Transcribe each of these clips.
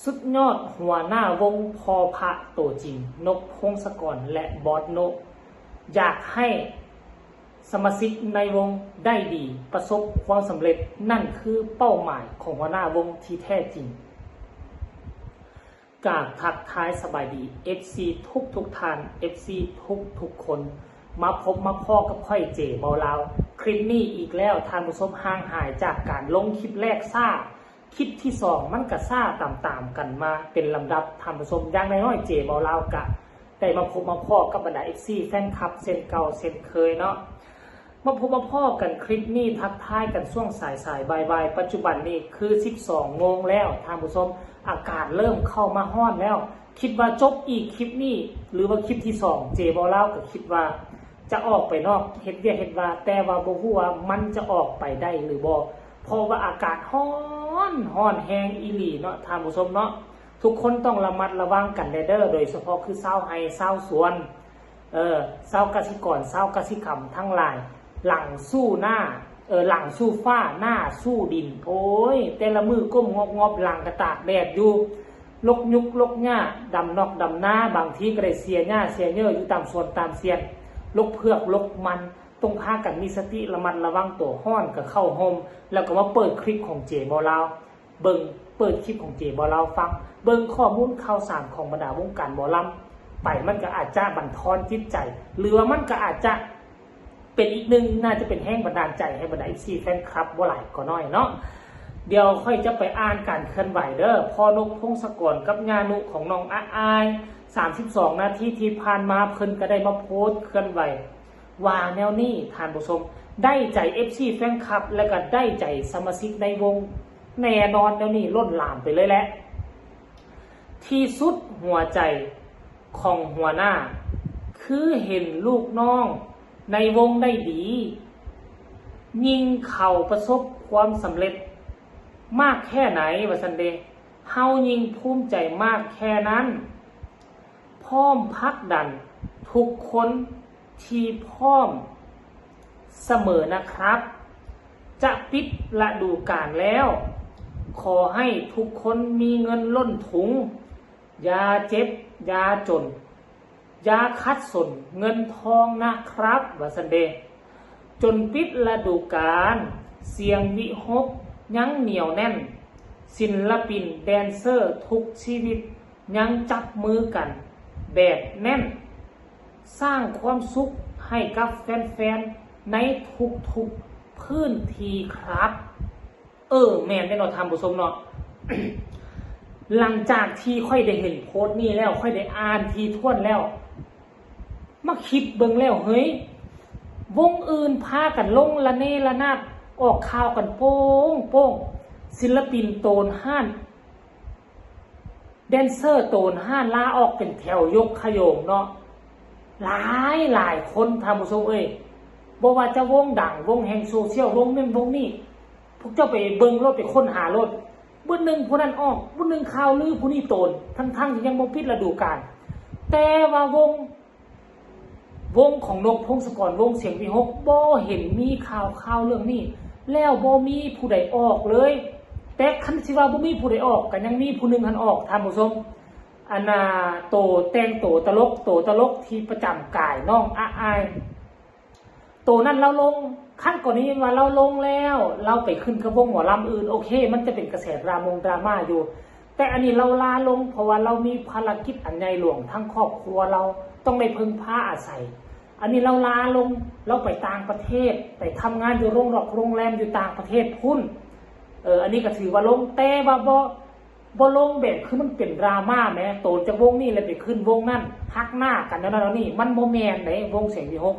ສຸດຍອດຫົວໜ້າວົງພໍ່ພະໂຕຈິງ ນົກ ພົງສະກອນ ແລະ ບອສ ໂນ ຢາກໃຫ້ສະມາຊິກໃນວົງໄດ້ດີ ປະສົບຄວາມສຳເລັດ, ນັ້ນຄືເປົ້າໝາຍຂອງຫົວໜ້າວົງທີ່ແທ້ຈິງ. ກາບທັກທາຍສະບາຍດີ ເອັຟຊີ ທຸກໆທ່ານ ເອັຟຊີ ທຸກໆຄົນ. ມາພົບມາພໍ້ກັບຂ້ອຍ ເຈ ເບົາລາວ ຄລິບນີ້ອີກແລ້ວທ່ານຜູ້ຊົມ. ຫ່າງຫາຍຈາກການລົງຄລິບແລກຊ້າ, ຄລິບທີສອງມັນກະຊ້າຕາມໆກັນມາເປັນລຳດັບທ່ານຜູ້ຊົມ. ຢ່າງນ້ອຍໆ ເຈ ເບົາລາວກະໄດ້ມາພົບມາພໍ້ກັບບັນດາ ເອັຟຊີ ແຟນຄລັບເຊັ່ນເກົ່າເຊັ່ນເຄີຍເນາະ. ມາພົບມາພໍ້ກັນຄລິບນີ້ ທັກທາຍກັນຊ່ວງສາຍໆ ບ່າຍໆ. ປັດຈຸບັນນີ້ຄືສິບສອງໂມງແລ້ວທ່ານຜູ້ຊົມ, ອາກາດເລີ່ມເຂົ້າມາຮ້ອນແລ້ວ. ຄິດວ່າຈົບອີກຄລິບນີ້ ຫຼືວ່າຄລິບທີສອງ ເຈ ເບົາລາວກະຄິດວ່າຈະອອກໄປນອກເຮັດວຽກເຮັດວາ, ແຕ່ວ່າບໍ່ຮູ້ວ່າມັນຈະອອກໄປໄດ້ຫຼືບໍ່ ເພາະວ່າອາກາດຮ້ອນ, ຮ້ອນແຮງອີ່ຫຼີເນາະທ່ານຜູ້ຊົມເນາະ. ທຸກຄົນຕ້ອງລະມັດລະວັງກັນແດ່ເດີ, ໂດຍສະເພາະຄືຊາວໄຮ່ຊາວສວນ ເອີ ຊາວກະສິກອນ ຊາວກະສິກຳທັງຫຼາຍ ຫຼັງສູ່ໜ້າ ເອີ ຫຼັງສູ່ຟ້າ ໜ້າສູ່ດິນ. ໂອ້ຍ ແຕ່ລະມື້ກົ້ມງອບໆ ຫຼັງກະຕາກແດດຢູ່ ລົກຍຸກລົກຫຍ້າ ດຳນອກດຳນາ, ບາງທີກະໄດ້ເສຍຫຍ້າເສຍເຫຍື້ອຢູ່ຕາມສວນຕາມສຽນ, ລົກເຜືອກລົກມັນ. ຕ້ອງພາກັນມີສະຕິລະມັດລະວັງໂຕ, ຮ້ອນກະເຂົ້າຮົ່ມ ແລ້ວກະມາເປີດຄລິບຂອງເຈ ເບົາລາວ ເບິ່ງ, ເປີດຄລິບຂອງເຈ ເບົາລາວຟັງ, ເບິ່ງຂໍ້ມູນຂ່າວສານຂອງບັນດາວົງການໝໍລຳໄປ, ມັນກະອາດຈະບັນທອນຈິດໃຈ ຫຼືວ່າມັນກະອາດຈະເປັນອີກໜຶ່ງ, ໜ້າຈະເປັນແຮງບັນດານໃຈໃຫ້ບັນດາ ເອັຟຊີ ແຟນຄລັບ ບໍ່ຫຼາຍກໍໜ້ອຍເນາະ. ດຽວຂ້ອຍຈະໄປອ່ານການເຄື່ອນໄຫວເດີ, ພໍ່ນົກ ພົງສະກອນ ກັບຍ່ານຸ ຂອງນ້ອງອາອາຍ ສາມສິບສອງນາທີທີ່ຜ່ານມາ ເພິ່ນກະໄດ້ມາໂພສເຄື່ອນໄຫວ ວ່າແນວນີ້ທ່ານຜູ້ຊົມ, ໄດ້ໃຈ ເອັຟຊີ ແຟນຄລັບ ແລະກະໄດ້ໃຈສະມາຊິກໃນວົງແນ່ນອນ. ແນວນີ້ລົ້ນຫຼາມໄປເລີຍແຫຼະ. ທີ່ສຸດຫົວໃຈຂອງຫົວໜ້າ ຄືເຫັນລູກນ້ອງໃນວົງໄດ້ດີ, ຍິ່ງເຂົາປະສົບຄວາມສຳເລັດມາກແຄ່ໃດ ວ່າຊັ້ນເດ, ເຮົາຍິ່ງພູມໃຈມາກແຄ່ນັ້ນ. ພ້ອມຜັກດັນທຸກຄົນທີ່ພ້ອມສະເໝີນະຄັບ. ຈະປິດລະດູການແລ້ວ, ຂໍໃຫ້ທຸກຄົນມີເງິນລົ້ນຖົງ, ຢ່າເຈັບຢ່າຈົນ, ຢ່າຂັດສົນເງິນທອງນະຄັບ, ວ່າຊັ້ນເດ. ຈົນປິດລະດູການ, ສຽງວິຫົກຍັງໜຽວແໜ້ນ, ສິນລະປິນແດນເຊີທຸກຊີວິດ ຍັງຈັບມືກັນແບບແໜ້ນ, ສ້າງຄວາມສຸກໃຫ້ກັບແຟນໆໃນທຸກໆພື້ນທີ່ຄັບ. ເອີ ແມ່ນແນ່ເນາະທ່ານຜູ້ຊົມເນາະ. ຫຼັງຈາກທີ່ຂ້ອຍໄດ້ເຫັນໂພສນີ້ແລ້ວ, ຂ້ອຍໄດ້ອ່ານຖີ່ຖ້ວນແລ້ວ, ມາຄິດເບິ່ງແລ້ວ ເຮີ້ຍ ວົງອື່ນພາກັນລົງລະເນລະນາດ, ອອກຂ່າວກັນໂປ້ງໆ, ສິນລະປິນໂຕນຮ້ານ ແດນເຊີໂຕນຮ້ານລາອອກເປັນແຖວຍົກຂະໂຍງເນາະ, ຫຼາຍຫຼາຍຄົນທ່ານຜູ້ຊົມເອີຍ. ບໍ່ວ່າຈະວົງດັງ, ວົງແຫ່ງໂຊຊຽວ, ວົງນັ້ນວົງນີ້, ພວກເຈົ້າໄປເບິ່ງໂລດ, ໄປຄົ້ນຫາໂລດ. ບຶດໜຶ່ງຜູ້ນັ້ນອອກ, ບຶດໜຶ່ງຂ່າວລືຜູ້ນີ້ໂຕນ, ທັງໆທີ່ຍັງບໍ່ປິດລະດູການ. ແຕ່ວ່າວົງ ວົງຂອງນົກ ພົງສະກອນ ວົງສຽງວິຫົກ ບໍ່ເຫັນມີຂ່າວຄາວເລື່ອງນີ້ ແລ້ວບໍ່ມີຜູ້ໃດອອກເລີຍ. ແຕ່ຄັນຊິວ່າບໍ່ມີຜູ້ໃດອອກ ກໍຍັງມີຜູ້ໜຶ່ງຫັ້ນອອກທ່ານຜູ້ຊົມ, ອັນນ່າ ໂຕແຕ່ງໂຕຕະຫຼົກ, ໂຕຕະຫຼົກທີ່ປະຈຳກາຍນ້ອງອາອາຍ. ໂຕນັ້ນລາວລົງ, ຄັນກໍໄດ້ຍິນວ່າລາວລົງແລ້ວ ລາວໄປຂຶ້ນກັບວົງໝໍລຳອື່ນ, ໂອເຄ ມັນຈະເປັນກະແສດຣາມົງດຣາມາຢູ່. ແຕ່ອັນນີ້ລາວລາລົງ ເພາະວ່າລາວມີພາລະກິດອັນໃຫຍ່ຫຼວງ ທັງຄອບຄົວລາວຕ້ອງໄດ້ເພິ່ງພາອາໄສ. ອັນນີ້ລາວລາລົງ, ລາວໄປຕ່າງປະເທດ, ໄປທຳງານຢູ່ໂຮງລອກໂຮງແຮມຢູ່ຕ່າງປະເທດພຸ້ນ. ເອີ ອັນນີ້ກໍຖືວ່າລົງ, ແຕ່ວ່າບໍ່ ບໍ່ລົງແບບຄືມັນເປັນດຣາມາແໝ, ໂຕນຈາກວົງນີ້ແລ້ວໄປຂຶ້ນວົງນັ້ນ, ຫັກໜ້າກັນແນວນັ້ນແນວນີ້, ມັນບໍ່ແມ່ນເດ້ ວົງສຽງວິຫົກ.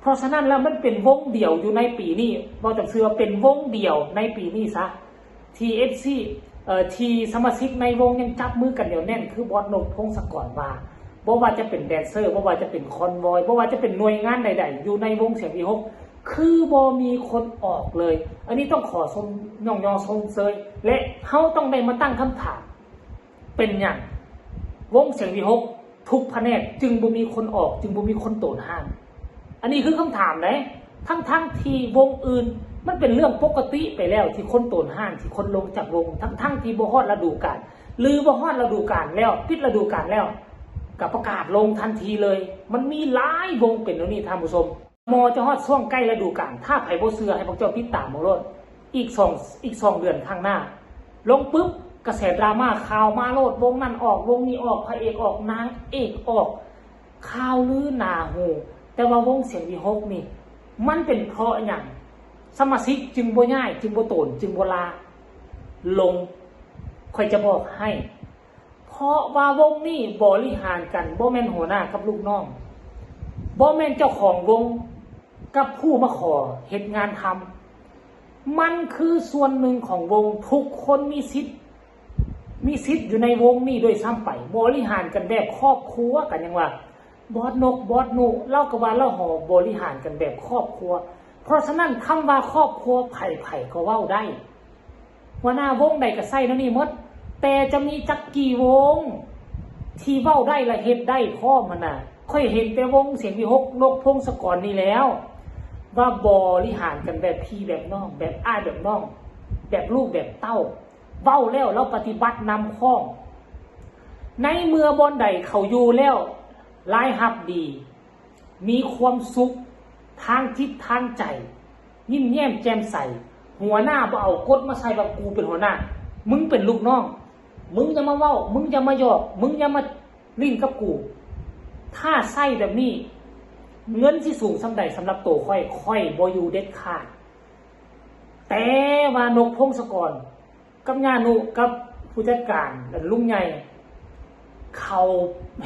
ເພາະສະນັ້ນແລ້ວມັນເປັນວົງດຽວຢູ່ໃນປີນີ້, ເວົ້າຕາມຊື່ວ່າເປັນວົງດຽວໃນປີນີ້ຊະ ທີ່ ເອັຟຊີ ເອີ ທີ່ສະມາຊິກໃນວົງຍັງຈັບມືກັນໜຽວແໜ້ນ ຄືບອສນົກ ພົງສະກອນ ວ່າ ບໍ່ວ່າຈະເປັນແດນເຊີ, ບໍ່ວ່າຈະເປັນຄອນວອຍ, ບໍ່ວ່າຈະເປັນໜ່ວຍງານໃດໆ ຢູ່ໃນວົງສຽງວິຫົກ ຄືບໍ່ມີຄົນອອກເລີຍ. ອັນນີ້ຕ້ອງຂໍຊົມ ຍ້ອງຍໍຊົມເຊີຍ ແລະ ເຮົາຕ້ອງໄດ້ມາຕັ້ງຄຳຖາມ ເປັນຫຍັງວົງສຽງວິຫົກທຸກພະແນກຈຶ່ງບໍ່ມີຄົນອອກ, ຈຶ່ງບໍ່ມີຄົນໂຕນຮ້ານ? ອັນນີ້ຄືຄຳຖາມເດ້. ທັງໆທີ່ວົງອື່ນມັນເປັນເລື່ອງປົກກະຕິໄປແລ້ວ ທີ່ຄົນໂຕນຮ້ານ, ທີ່ຄົນລົງຈາກວົງ, ທັງໆທີ່ບໍ່ຮອດລະດູການ. ຫຼືບໍ່ຮອດລະດູການແລ້ວ ປິດລະດູການແລ້ວ ກໍປະກາດລົງທັນທີເລີຍ. ມັນມີຫຼາຍວົງເປັນແນວນີ້ທ່ານຜູ້ຊົມ. ໝໍຈະຮອດຊ່ວງໃກ້ລະດູການ ຖ້າໃຜບໍ່ເຊື່ອໃຫ້ພວກເຈົ້າຕິດຕາມເບິ່ງໂລດ ອີກສອງ ອີກສອງເດືອນຂ້າງໜ້າ ລົງປຶບ ກະແສດຣາມາ ຂ່າວມາໂລດ ວົງນັ້ນອອກ ວົງນີ້ອອກ ພະເອກອອກ ນາງເອກອອກ ຂ່າວລືໜາຫູ. ແຕ່ວ່າວົງສຽງວິຫົກນີ້ ມັນເປັນເພາະຫຍັງ ສະມາຊິກຈຶ່ງບໍ່ຍ້າຍ ຈຶ່ງບໍ່ໂຕນ ຈຶ່ງບໍ່ລາລົງ? ຂ້ອຍຈະບອກໃຫ້ ເພາະວ່າວົງນີ້ບໍລິຫານກັນ ບໍ່ແມ່ນຫົວໜ້າກັບລູກນ້ອງ ບໍ່ແມ່ນເຈົ້າຂອງວົງກັບຜູ້ມາຂໍເຮັດງານທຳ. ມັນຄືສ່ວນໜຶ່ງຂອງວົງ ທຸກຄົນມີສິດ ມີສິດຢູ່ໃນວົງນີ້ດ້ວຍຊ້ຳໄປ. ບໍລິຫານກັນແບບຄອບຄົວ ກັນຫຍັງວ່າ ບອດນົກ ບອດນຸ ລາວກໍວ່າລາວຫໍບໍລິຫານກັນແບບຄອບຄົວ. ເພາະສະນັ້ນ ຄຳວ່າຄອບຄົວ ໃຜໆກໍເວົ້າໄດ້ ຫົວໜ້າວົງໃດກໍໃຊ້ແນວນີ້ໝົດ ແຕ່ຈະມີຈັກກີ່ວົງທີ່ເວົ້າໄດ້ ແລະ ເຮັດໄດ້ພ້ອມຫັ້ນນະ. ຂ້ອຍເຫັນແຕ່ວົງສຽງວິຫົກ ນົກ ພົງສະກອນນີ້ແລ້ວ ວ່າບໍລິຫານກັນແບບພີ່ແບບນ້ອງ ແບບອ້າຍແບບນ້ອງ ແບບລູກແບບເຕົ້າ. ເວົ້າແລ້ວລາວປະຕິບັດນຳພ້ອມ. ໃນເມື່ອບ່ອນໃດເຂົາຢູ່ແລ້ວ ລາຍຮັບດີ ມີຄວາມສຸກທາງຈິດທາງໃຈ ຍິ້ມແຍ້ມແຈ່ມໃສ, ຫົວໜ້າບໍ່ເອົາກົດມາໃສ່ວ່າ ກູເປັນຫົວໜ້າ ມຶງເປັນລູກນ້ອງ, ມຶງຢ່າມາເວົ້າ, ມຶງຢ່າມາຫຍອກ, ມຶງຢ່າມາຫຼິ້ນກັບກູ. ຖ້າໃຊ້ແບບນີ້ ເງິນຊິສູງສ່ຳໃດສຳລັບໂຕຂ້ອຍ, ຂ້ອຍບໍ່ຢູ່ເດັດຂາດ. ແຕ່ວ່ານົກ ພົງສະກອນ ກັບຍ່ານຸ ກັບຜູ້ຈັດການ ແລະ ລຸງໃຫຍ່ ເຂົາ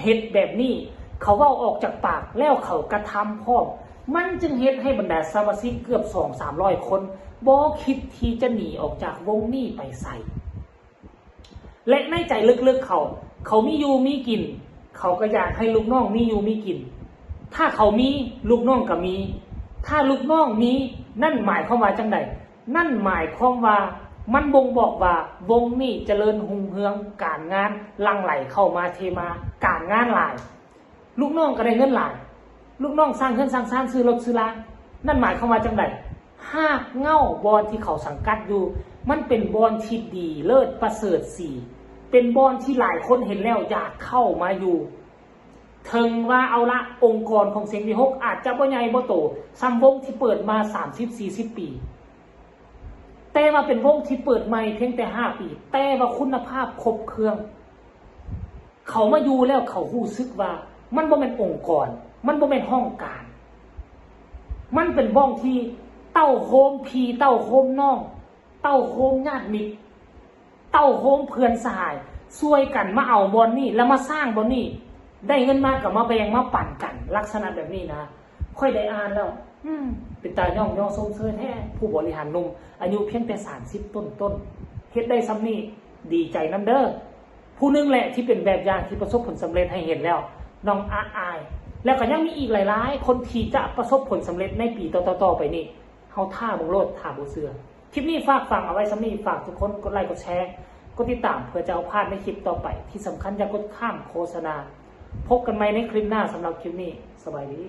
ເຮັດແບບນີ້, ເຂົາເວົ້າອອກຈາກປາກ ແລ້ວເຂົາກະທຳພ້ອມ, ມັນຈຶ່ງເຮັດໃຫ້ບັນດາສະມາຊິກເກືອບສອງສາມຮ້ອຍຄົນ ບໍ່ຄິດທີ່ຈະໜີອອກຈາກວົງນີ້ໄປໃສ. ແລະ ໃນໃຈເລິກໆເຂົາ, ເຂົາມີຢູ່ມີກິນ, ເຂົາກໍຢາກໃຫ້ລູກນ້ອງມີຢູ່ມີກິນ. ຖ້າເຂົາມີ, ລູກນ້ອງກໍມີ. ຖ້າລູກນ້ອງມີ, ນັ້ນໝາຍຄວາມວ່າຈັ່ງໃດ? ນັ້ນໝາຍຄວາມວ່າ ມັນບົ່ງບອກວ່າວົງນີ້ຈະເລີນຮຸ່ງເຮືອງ, ການງານຫຼັ່ງໄຫຼເຂົ້າມາເທມາ, ການງານຫຼາຍ, ລູກນ້ອງກໍໄດ້ເງິນຫຼາຍ, ລູກນ້ອງສ້າງເຮືອນສ້າງຊານ, ຊື້ລົດຊື້ລາ. ນັ້ນໝາຍຄວາມວ່າຈັ່ງໃດ? ຮາກເຫງົ້າບ່ອນທີ່ເຂົາສັງກັດຢູ່ ມັນເປັນບ່ອນທີ່ດີເລີດປະເສີດສີ, ເປັນບ່ອນທີ່ຫຼາຍຄົນເຫັນແລ້ວຢາກເຂົ້າມາຢູ່. ເຖິງວ່າເອົາລະ ອົງກອນຂອງສຽງວິຫົກອາດຈະບໍ່ໃຫຍ່ບໍ່ໂຕສ່ຳວົງທີ່ເປີດມາສາມສິບສີ່ສິບປີ, ແຕ່ວ່າເປັນວົງທີ່ເປີດໃໝ່ພຽງແຕ່ຫ້າປີ, ແຕ່ວ່າຄຸນນະພາບຄົບເຄື່ອງ. ເຂົາມາຢູ່ແລ້ວເຂົາຮູ້ສຶກວ່າມັນບໍ່ແມ່ນອົງກອນ, ມັນບໍ່ແມ່ນຫ້ອງການ, ມັນເປັນບ່ອນທີ່ເຕົ້າໂຮມພີ່ເຕົ້າໂຮມນ້ອງ, ເຕົ້າໂຮມຍາດມິດ, ເຕົ້າໂຮມເພື່ອນສະຫາຍ, ຊ່ວຍກັນມາເອົາບ່ອນນີ້ ແລ້ວມາສ້າງບ່ອນນີ້, ໄດ້ເງິນມາກໍມາແບ່ງມາປັນກັນ, ລັກສະນະແບບນີ້ນະ. ຂ້ອຍໄດ້ອ່ານແລ້ວ ອືມ ເປັນຕາຍ້ອງຍໍຊົມເຊີຍແທ້ ຜູ້ບໍລິຫານໜຸ່ມອາຍຸພຽງແຕ່ສາມສິບຕົ້ນໆ ເຮັດໄດ້ສ່ຳນີ້ ດີໃຈນຳເດີ. ຜູ້ໜຶ່ງແຫຼະທີ່ເປັນແບບຢ່າງທີ່ປະສົບຜົນສຳເລັດໃຫ້ເຫັນແລ້ວ ນ້ອງອາອາຍ. ແລ້ວກໍຍັງມີອີກຫຼາຍໆຄົນທີ່ຈະປະສົບຜົນສຳເລັດໃນປີຕໍ່ໆໄປນີ້. ເຮົາຖ້າເບິ່ງໂລດ ຖ້າບໍ່ເຊື່ອ. ຄລິບນີ້ຝາກຝັງເອົາໄວ້ສ່ຳນີ້, ຝາກທຸກຄົນກົດໄລກົດແຊ ກົດຕິດຕາມ ເພື່ອຈະບໍ່ພາດໃນຄລິບຕໍ່ໄປ. ທີ່ສຳຄັນຢ່າກົດຂ້າມໂຄສະນາ. ພົບກັນໃໝ່ໃນຄລິບໜ້າ, ສຳລັບຄລິບນີ້ ສະບາຍດີ.